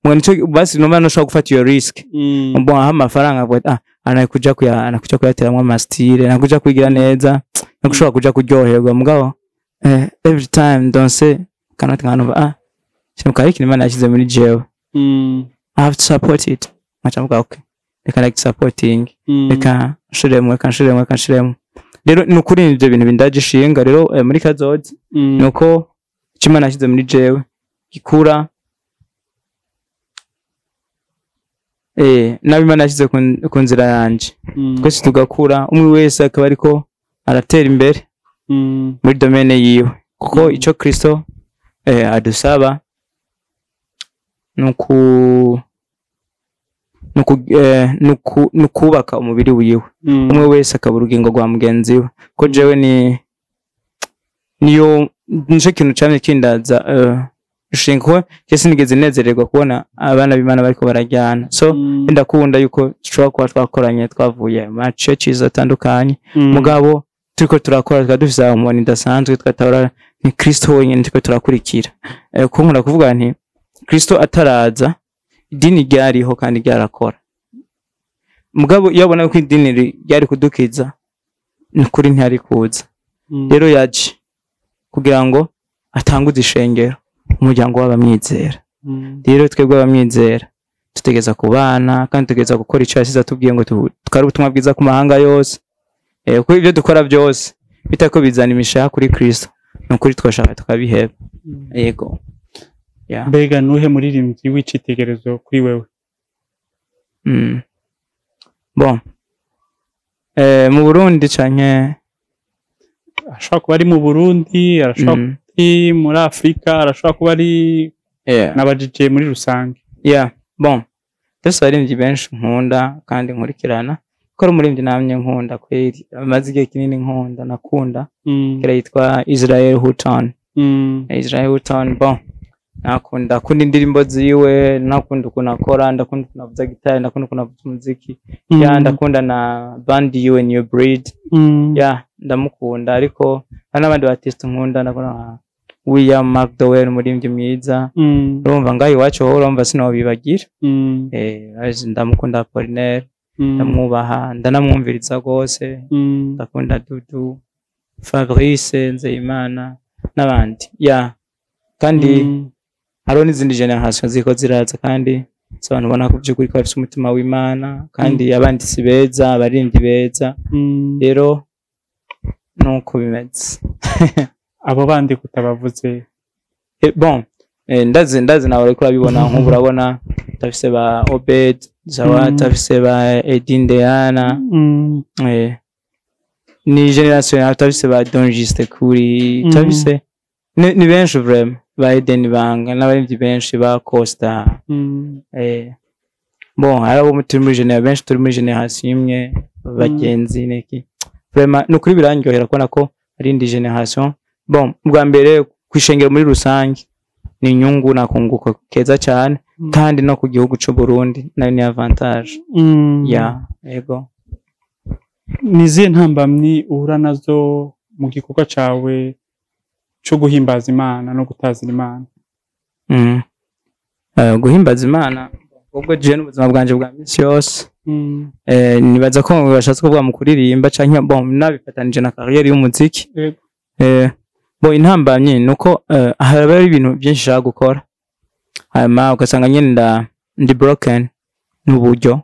Ngo nico basi numva nashobora gufata iyo risk. Bon, aho amafaranga avuga ati, ah, anakuja kuya, anakuja kuyateramwo amastyle, anakuja kwigira neza, nakushobora kuja kuryoherwa. Mugabo every time ndonse kanoti nkanumva, ah, kintu kari ikintu Imana yashyize muri jewe, I have to support it. Nkaca mvuga okay, reka like supporting, reka nshiremo, reka nshiremo, reka nshiremo. Rero ni ukuri ivyo bintu bindaje ishinga. Rero muri kazoza nuko icyo Imana yashyize muri jewe gikura, nabo Imana yashyize ku nzira yanje, twese tugakura, umwe wese akaba ariko aratera imbere muri domaine yiwe, kuko ico Kristo adusaba nukubaka umubiri wiwe, umwe wese akaba urugingo rwa mugenzi we. Ko jewe ni niyo nico kintu camye kindaza ishinga, ko je sinigeze nezererwa kubona abana b'Imana bariko barajyana. So ndakunda yuko dushobora kuba twakoranye, twavuye mu ma churches atandukanye, mugabo turiko turakora tukaba dufise harmony idasanzwe, tugatahura ni Kristo wenyine turiko turakurikira. Ko nkunda kuvuga nti Kristo ataraza idini ryariho kandi ryarakora, mugabo iyo abona ko idini ryari kudukiza, ni ukuri ntiyari kuza. Rero yaje kugira ngo atanguze ishengero, umuryango w'abamwizera. Rero twebwe abamwizera tutegeza kubana kandi tutegeza gukora icyo yasize atubwiye ngo tware ubutumwa bwiza ku mahanga yose. Kuko ibyo dukora byose bitako bizana imishaha kuri Kristo, Nukuri twashaka tukabiheba. Yego, yeah. Mbega nuhe muririmbyi w'icitegererezo kuri wewe? Bon, mu Burundi canke? Ashobora kuba ari mu Burundi, arashobora kuba ari muri Afurika, arashobora kuba ari n'aba DJ muri rusange. Yeah, bon, ndetse abaririmbyi benshi nkunda kandi nkurikirana, kuko ari umuririmbyi namye nkunda kweri, amaze igihe kinini nkunda, nakunda kera, yitwa Israel Houghton. Israel Houghton, bon, nakunda, akunda indirimbo ziwe, nakunda ukuntu akora, ndakunda ukuntu avuza gitari, ndakunda ukuntu avuza umuziki. Yeah, ndakunda na band yiwe New Breed. Yeah, ndamukunda, ariko hari n'abandi artiste nkunda. Ndakunda nka William McDowell, umuririmbyi mwiza. Urumva ngaho iwacu wowe urumva sinobibagira. Ndamukunda Apollinaire. Ndamwubaha, ndanamwumviriza rwose. Ndakunda Dudu, Fabrice Nzeyimana n'abandi, yeah, kandi hariho n'izindi generation ziriko ziraza, kandi si abantu ubona ko by'ukuri ko bafise umutima w'Imana, kandi abanditsi beza, abaririmbyi beza. Rero nuko bimeze. Abo bandi kutabavuze? Bon, ndazi nawe uriko urabibona. Nk'ubu urabona tafise ba Obed Zawa, tafise ba Edin Deana, ni generation yawe, tafise ba Don Juste kuri, tafise ni benshi vraiment, ba Eden Banga n'abaririmbyi benshi ba Costa. Bon, hari abo turi muri génération, benshi turi muri génération imwe, bagenzi neki. Vraiment ni ukuri birandyohera kubona ko ari indi génération. Bon, bwa mbere kwishengero muri rusange ni inyungu nakunguko keza cyane, kandi no ku gihugu c'u Burundi nayo ni avantage. Ya, yego. Ni izihe ntambamyi uhura nazo mu gikorwa cawe co guhimbaza Imana no gutazira Imana? Guhimbaza Imana ubwo jewe n'ubuzima bwanje bwa misi yose. Nibaza ko bashatse kuvuga mu kuririmba canke, bon, nabifatanije na carrière y'umuziki. Bon, intambamyi nuko haraba hari ibintu byinshi nshaka gukora, hanyuma ugasanga nyene ndi broken n'uburyo.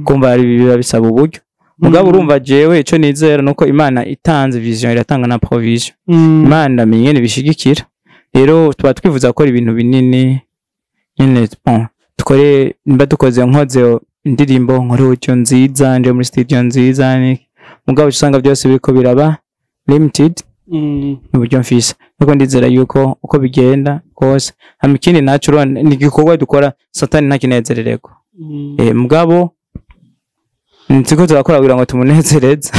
Kumva hari biba bisaba uburyo, mugabo urumva jewe ico nizera nuko Imana itanze vision iratanga na provision. Imana ndamenya ingene bishigikira. Rero tuba twifuza gukora ibintu binini nyene. Bon, dukore, nimba dukoze, nkoze indirimbo, nkore audio nziza, nje muri studio nziza, mugabo usanga byose biriko biraba limited n'uburyo mfise. Ariko ndizera yuko uko bigenda kose, hama ikindi naco urabona, ni igikorwa dukora Satani ntakinezerererwa. Mugabo nziko turakora kugira ngo tumunezereze.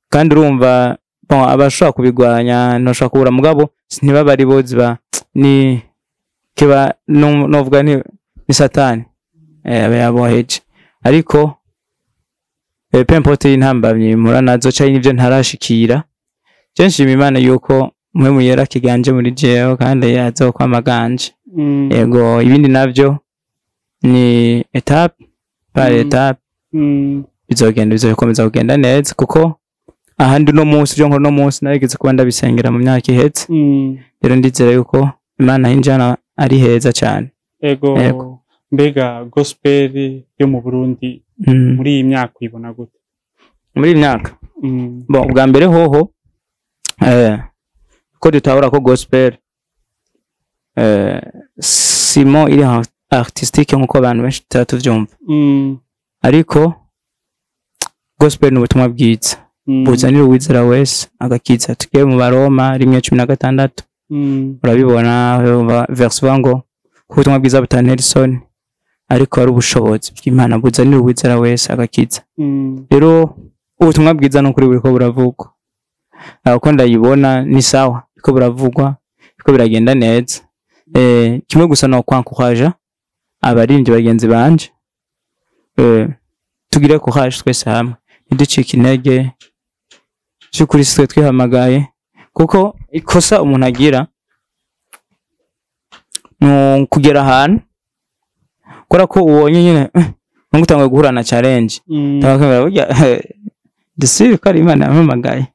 Kandi urumva, bon, abashobora kubigwanya ntashobora kubura, mugabo ntibaba ari bo, ziba ni kiba novuga ni Satani aba yaboheje. Ariko peu importe y'intambamyi mpura nazo canke n'ivyo ntarashikira, je nshima Imana yuko Mpwemu Yera kiganje muri jewe kandi azokwama ganje. Yego, ibindi navyo ni étape par étape. Bizogenda, bizokomeza kugenda neza, kuko ahandi uno munsi, ibyo nkora uno munsi narigeze kuba ndabisengera mu myaka ihetse. Rero ndizera yuko Imana hinjana ari heza cyane. Ego. Yego. Mbega gospel yo mu Burundi muri iyi myaka uyibona gute? Muri iyi myaka? Bon, ubwa mbere hoho ko dutahura ko gospel simo iri artistique nkuko abantu benshi tutaba tuvyumva, ariko gospel ni ubutumwa bwiza buzanira uwizera wese agakiza. Tugiye mu Baroma 1:16, urabibona verse ivuga ngo ko ubutumwa bwiza butantera isoni, ariko ari ubushobozi bw'Imana buzanira uwizera wese agakiza. Rero ubutumwa bwiza ni ukuri buriko buravugwa. Uko ndayibona ni sawa, buriko buravugwa, biriko biragenda neza. Kimwe gusa no kwankuraja abaririmbyi bagenzi banje, tugire courage twese hamwe, ntiducike intege. By'ukuri si twe twihamagaye, kuko ikosa umuntu agira ni ukugera ahantu kubera ko ubonye nyine nubwo utanguye guhura na challenge, utanguye burya dusubire ko ari Imana yampamagaye.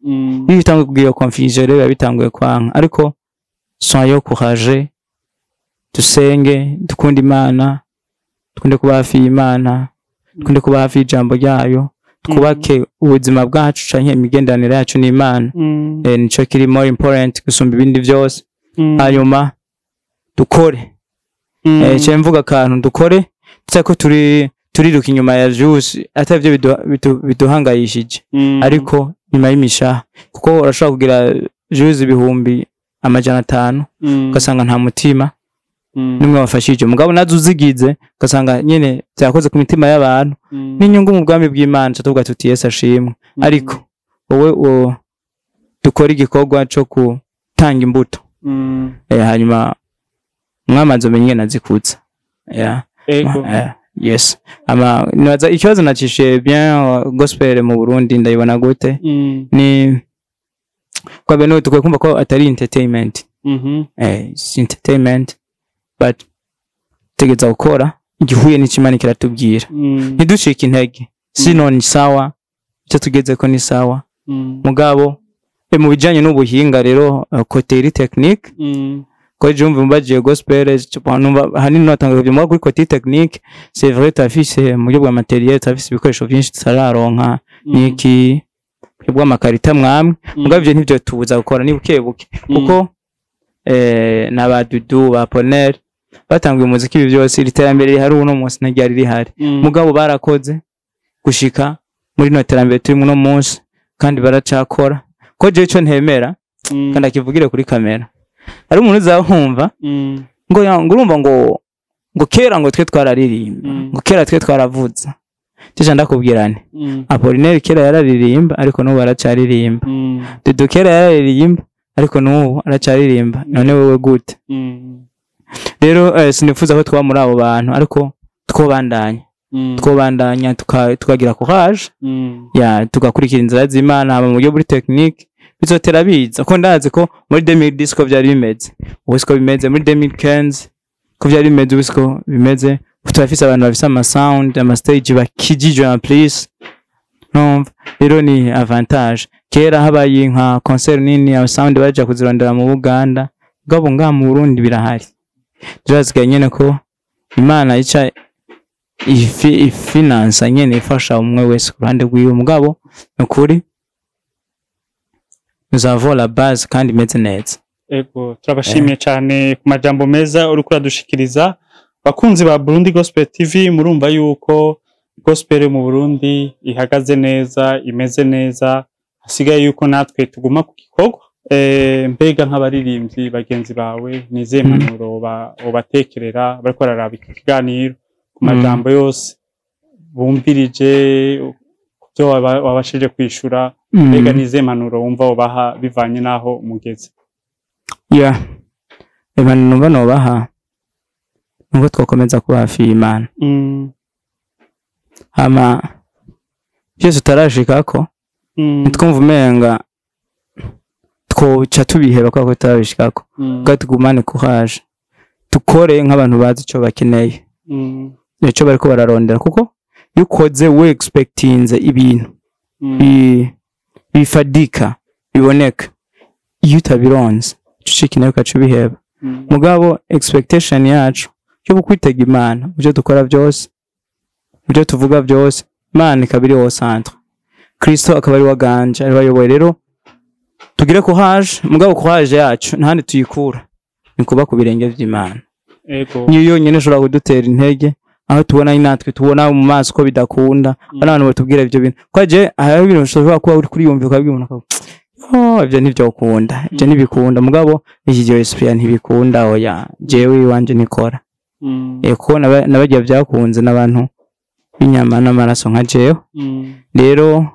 Iyo utanguye kugira iyo confusion rero biba bitanguye kwanka. Ariko soyons courageux, dusenge, dukunde Imana, dukunde kuba hafi y'Imana, dukunde kuba hafi y'ijambo ryayo. Twubake ubuzima bwacu canke imigenderanire yacu n'Imana. Nico kiri more important gusumba ibindi vyose. Hanyuma dukore. Ce mvuga akantu, dukore tutako turi turiruka inyuma ya views, atari byo biduhangayishije, ariko nyuma y'imishaha, kuko urashobora kugira views 500,000, ugasanga nta mutima nimwe wafashije. Mugabo nazo uzigize, ugasanga nyene vyakoze ku mitima y'abantu, n'inyungu mu bwami bw'Imana, tuvuga tuti Yesu ashimwe. Ariko wowe dukora igikorwa co gutanga imbuto, hanyuma mwamaze umenye ingene azikuza, yeah. Ego. Yes, ama nibaza ikibazo nacishe bien. Gospel mu Burundi ndayibona gute? Ni kwa bene tukwiye kumva ko atari entertainment. It's entertainment, but tegeza gukora igihuye n'icyo kiratubwira. Ntiducike intege, sino ni sawa, icyo tugeze ko ni sawa. Mugabo mu bijanye n'ubuhinga rero, côté technique, ko je umva mbagiye gospel, numva hanini natanga ibyo kuri côté technique. C'est vrai, turafise mu buryo bwa matériel, turafise ibikoresho byinshi tutararonka, niki buryo bw'amakarita mwamwe. Mugabo ivyo ntivyo tubuza gukora, ni buke buke, kuko na ba Dudu, ba Ponel batanguye umuziki, ibi byose, iri terambere rihari uno munsi ntiryari rihari. Mugabo barakoze gushika muri no terambere turi uno munsi, kandi baracakora. Ko jewe ico ntemera, kandi akivugire kuri kamera, hari umuntu uzahumva ngo ngo urumva ngo kera ngo twe twararirimba, ngo kera twe twaravuza. Tije ndakubwira nti Apollinaire kera yararirimba, ariko n'ubu aracaririmba. Dudu kera yararirimba, ariko n'ubu aracaririmba. None wewe gute? Rero sinifuza ko twaba muri abo bantu, ariko twobandanya, twobandanya tukagira courage, ya tugakurikira inzira z'Imana. Haba mu buryo buri technique bizotera biza, ko ndazi ko muri 2010 ko byari bimeze, ubu siko bimeze. Muri 2015 ko byari bimeze, ubu siko bimeze. Turafise abantu bafise ama sound, ama stage, bakijijwe en plus. Numva rero ni avantage. Kera habaye nka concert nini, ama sound baja kuzirondera mu Buganda, mugabo ngaha mu Burundi birahari. Turasigaye nyene ko Imana ica ifinansa nyene, ifasha umwe wese ku ruhande rwiwe. Mugabo nukuri nous avons la base kandi imeze neza. Ego, turabashimiye cyane ku majambo meza uriko uradushikiriza. Bakunzi ba Burundi Gospel TV, murumva yuko gospel mu Burundi ihagaze neza, imeze neza, hasigaye yuko natwe tuguma ku gikorwa. Mbega nk'abaririmbyi bagenzi bawe, nizihe mpanuro ubatekerera bariko bararaba iki kiganiro, ku majambo yose bumvirije, ku byo wabashije kwishura? Mbega nizihe mpanuro wumva wobaha bivanye n'aho mugeze? Yeah, impanuro numva nobaha nuko twakomeza kuba hafi y'Imana. Hama byose utarashikako, ntitwumva umenga twoca tubiheba kubera ko tutarabishikako. Ubwo tugumane courage, dukore nk'abantu bazi ico bakeneye, ico bariko bararondera, kuko iyo ukoze we expectinze ibintu bifadika biboneka, iyo utabironse ucika intege ugaca ubiheba. Mugabo expectation yacu yo kwitega Imana mu byo dukora byose, mu byo tuvuga byose, Imana ikaba iri au centre, Kristo akaba ari waganje, ari wayoboye. Rero tugire courage, mugabo courage yacu ntahandi tuyikura, ni kuba ku birenge vy'Imana. Niyo yonyine ishobora kudutera intege aho tubona natwe tubona mu maso ko bidakunda. Bano bantu batubwira ibyo bintu, ko je hariho ibintu ushobora kuba uri kuriyumva ukabwira umuntu akavuga: "Oh, ibyo ntibyokunda, ibyo ntibikunda." Mugabo iki gihe esprit ntibikunda, oya, jewe iwanje nikora. Ko nabagiye byakunze n'abantu b'inyama n'amaraso nka jewe. Rero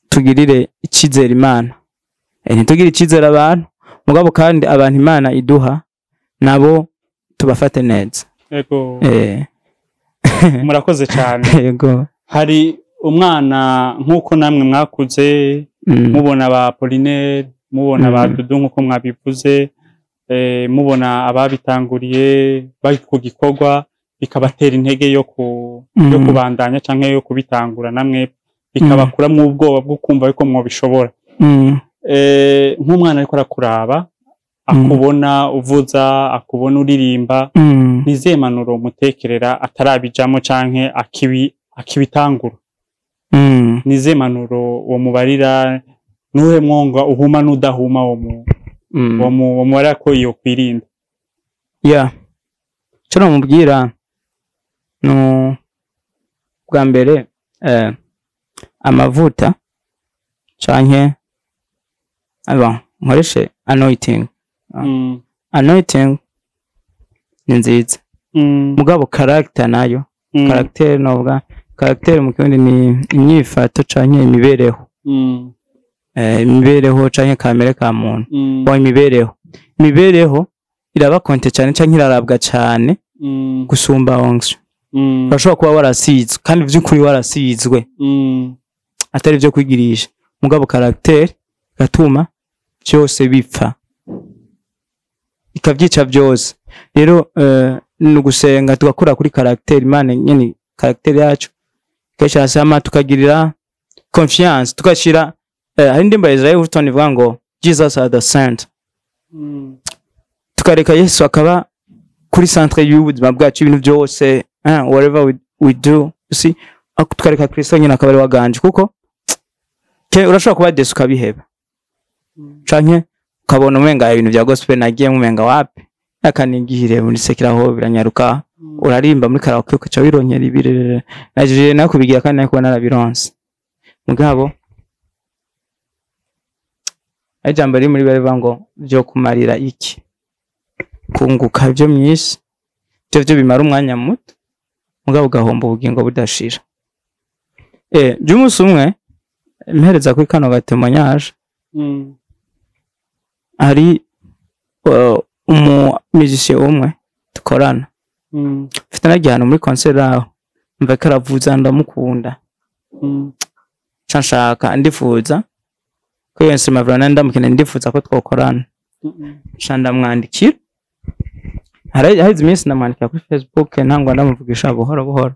tugirire icyizere Imana, ntitugire icyizere abantu. Mugabo kandi abantu Imana iduha nabo tubafate neza. Murakoze cyane. Yego. Hari umwana nk'uko namwe mwakuze, mubona ba Apollinaire, mubona ba Dudu nk'uko mwabivuze, mubona ababitanguriye bari ku gikorwa, bikabatera intege yo kubandanya canke yo kubitangura, namwe bikabakuramwo ubwoba bwo kumva yuko mwobishobora. Nk'umwana ariko arakuraba, akubona uvuza, akubona uririmba, nizihe mpanuro mutekerera atarabijamo canke akibitangura? Nize manuro uwo mubarira, nuhe mwonga uhuma n'udahuma wo mu wo mubarira ko iyo kwirinda? Yeah, icyo namubwira no bwa mbere, amavuta canke aba nkoreshe anointing. Anointing ni nziza, mugabo character nayo, caractère, novuga caractère mu kirundi ni imyifato canke imibereho, imibereho canke kamere ka muntu. Bon, imibereho iraba compte cyane canke irarabwa cyane gusumba onction. Urashobora kuba warasizwe kandi vy'ukuri warasizwe, atari ivyo kwigirisha, mugabo caractère gatuma byose bipfa, ikavyica byose. Rero ni ugusenga tugakura kuri caractère Imana nyene, caractère yacu ikayishira hasi, hama tukagirira confiance, tugashira hari indirimbo ya Israel Houghton ivuga ngo "Jesus at the center". Tukareka Yesu akaba kuri centre y'ubuzima bwacu, ibintu byose, whatever we do, you see, tukareka Kristo nyine akaba ari waganje, kuko urashobora kuba déçu ukabiheba, canke ukabona umenga ibintu bya gospel nagiye mumenga wapi, akanigihire muri sekiraho biranyaruka, urarimba muri karaoke ukaca wironkera ibirere. Naje nawe kubigira kandi nari kuba narabironse, mugabo ari ijambo riri muri bibiliya ngo byo kumarira iki kunguka ibyo mw'isi, ibyo bimara umwanya muto, mugabo ugahomba ubugingo budashira. By'umunsi umwe mpereza kuri kano ga témoignage, hari umu musicien umwe dukorana, mfite n'agihano muri concert aho mva ko aravuza, ndamukunda, nca nshaka, ndifuza ko iyo instrument vraiment ndamukeneye, ndifuza ko twokorana. Nca ndamwandikira, haheze iminsi ndamwandikira kuri Facebook, ntangwa ndamuvugisha buhoro buhoro,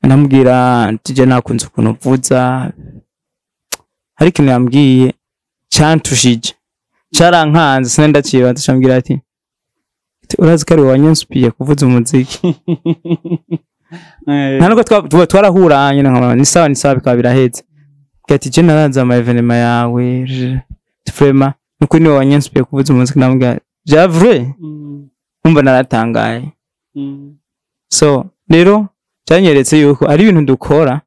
ndamubwira nti je nakunze ukuntu uvuza. Hari ikintu yambwiye cantushije, carankanze, sinari ndacibaza. Cambwira ati: "Urazi ko ari wowe wanyinspiye kuvuza umuziki?" Nta nubwo tuba twarahuranye, nkaba ni sawa, ni sawa, bikaba biraheze. Ati: "Je naraza ama événements yawe, vraiment nukuri niwe wanyinspiye kuvuza umuziki." Ndamubwira: "Bya vrai?" Umva naratangaye. So rero cyanyeretse yuko ari ibintu dukora,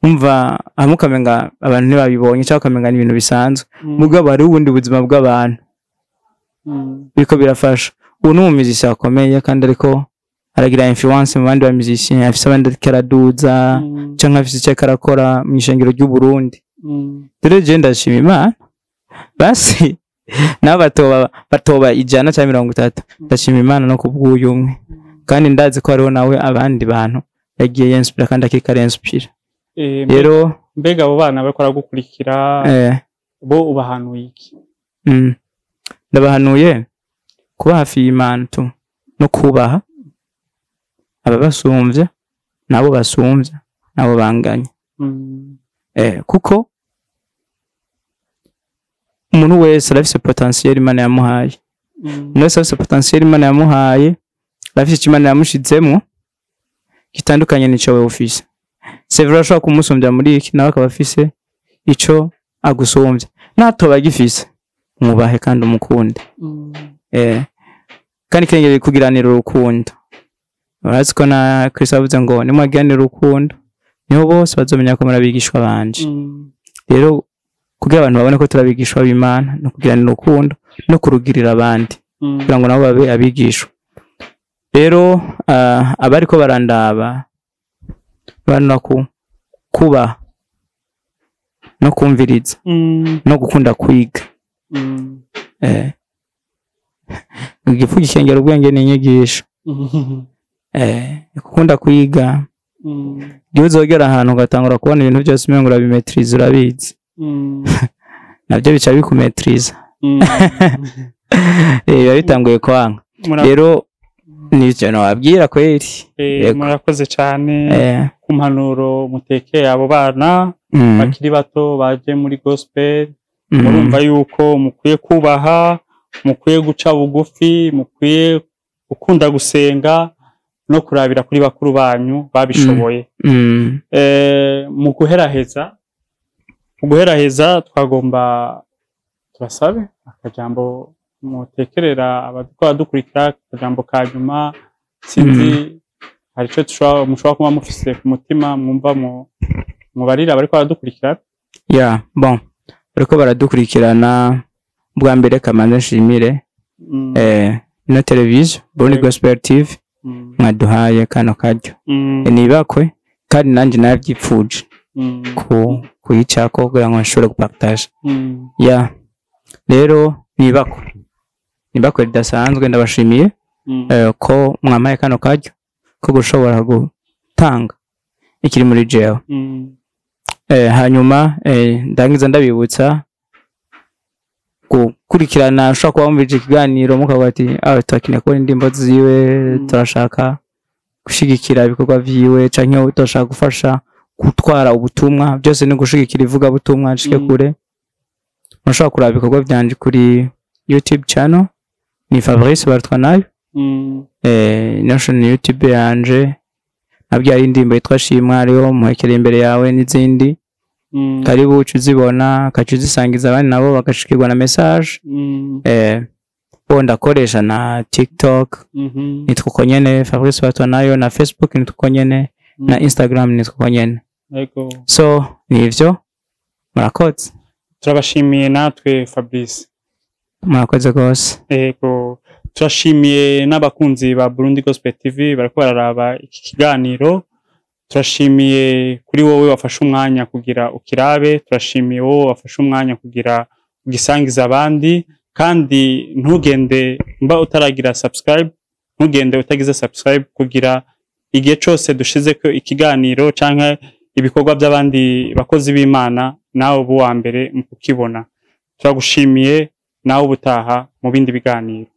umva hamwe ukamenga abantu ntibabibonye cyangwa ukamenga ni ibintu bisanzwe, mugabo hari ubundi buzima bw'abantu biriko birafasha. Ubu ni umumiziki akomeye kandi ariko aragira influence mu bandi ba musiciens, afise abandi ariko araduza, canke afise icyo ariko arakora mu ishengero ry'u Burundi. Rero je ndashima Imana, basi nabo batoba 100 cyangwa 30, ndashima Imana no kubw'uyu umwe, kandi ndazi ko hariho nawe abandi bantu yagiye yinspira kandi akiriko arinspira. Rero Mbega abo bana bariko baragukurikira, bo ubahanuye iki? Ndabahanuye kuba hafi y'Imana tu, no kubaha ababasumbya nabo basumbya nabo banganya, kuko umuntu wese arafise potentiel Imana yamuhaye. Umuntu wese arafise potentiel Imana yamuhaye, arafise icyo Imana yamushizemwo gitandukanye n'ico wewe ufise. C'est vrai, urashobora kumusumbya muri iki, nawe akaba afise ico agusumbya. Natoba agifise, mwubahe kandi umukunde. Kandi kirengera kugiranira urukundo. Urazi ko na Kristo yavuze ngo nimwagiranira urukundo niho bose bazomenya ko muri abigishwa banje. Rero kugira abantu babone ko turi abigishwa b'Imana no kugiranira urukundo no kurugirira abandi, kugira ngo nabo babe abigishwa. Rero abariko barandaba banura ku kubaha no kumviriza no gukunda kwiga. Igifu gikengera ubwenge ni inyigisho. Gukunda kwiga, igihe uzogera ahantu ugatangura kubona ibintu byose umengo urabimaîtriza, urabizi, nabyo bica bikumaîtriza. Biba bitanguye kwanga. Rero nivyo nobabwira kweri. Yego. Murakoze cyane ku mpanuro mutekeye abo bana bakiri bato baje muri gospel. Murumva yuko mukwiye kubaha, mukwiye guca bugufi, mukwiye gukunda gusenga. no kurabira kuri bakuru banyu babishoboye. Mu guheraheza twagomba tubasabe akajambo mutekerera abadukora dukurikira, akajambo ka nyuma. Sinzi, hari ico mushobora kuba mufise ku mutima, mwumva mubarira abariko baradukurikira? Yeah, bon, bariko baradukurikirana, bwa mbere kamanze nshimire ino televiziyo Burundi Gospel TV mwaduhaye kano karyo. Nibakwe kandi nanjye nabyipfuje ku kuyicako kugira ngo nshobore gupartage. Yeah, rero nibakwe ridasanzwe, ndabashimiye ko mwamaye kano karyo ko gushobora gutanga ikiri muri jewe. Hanyuma ndangiza ndabibutsa gukurikirana. Ushobora kuba wumvise ikiganiro mukavuga ati: "Ah, turakeneye kubona indirimbo ziwe, turashaka gushigikira ibikorwa vyiwe, canke turashaka gufasha gutwara ubutumwa." Byose ni gushigikira ivugabutumwa nshike kure. Mushobora kuraba ibikorwa vyanje kuri YouTube channel, ni Fabrice Barutwanayo. National YouTube yanje nabyo hari indirimbo yitwa Shimwa, hariho Muhekere Imbere Yawe n'izindi. Karibu, uca uzibona, ukaca uzisangiza abandi nabo bagashikirwa na message. Bo ndakoresha na TikTok, nitwa uko nyene Fabrice Barutwanayo, na Facebook nitwa uko nyene, na Instagram nitwa uko nyene. So nivyo, murakoze. Turabashimiye natwe, Fabrice. Murakoze rwose. Ego, turashimiye n'abakunzi ba Burundi Gospel TV bariko bararaba iki kiganiro. Turashimiye kuri wowe wafashe umwanya kugira ukirabe, turashimiye wowe wafashe umwanya kugira ugisangize abandi. Kandi ntugende mba utaragira subscribe, ntugende utagize subscribe, kugira igihe cose dushizeko ikiganiro canke ibikorwa by'abandi bakozi b'Imana nawe ubu wa mbere mu kukibona. Turagushimiye, nawe ubutaha mu bindi biganiro.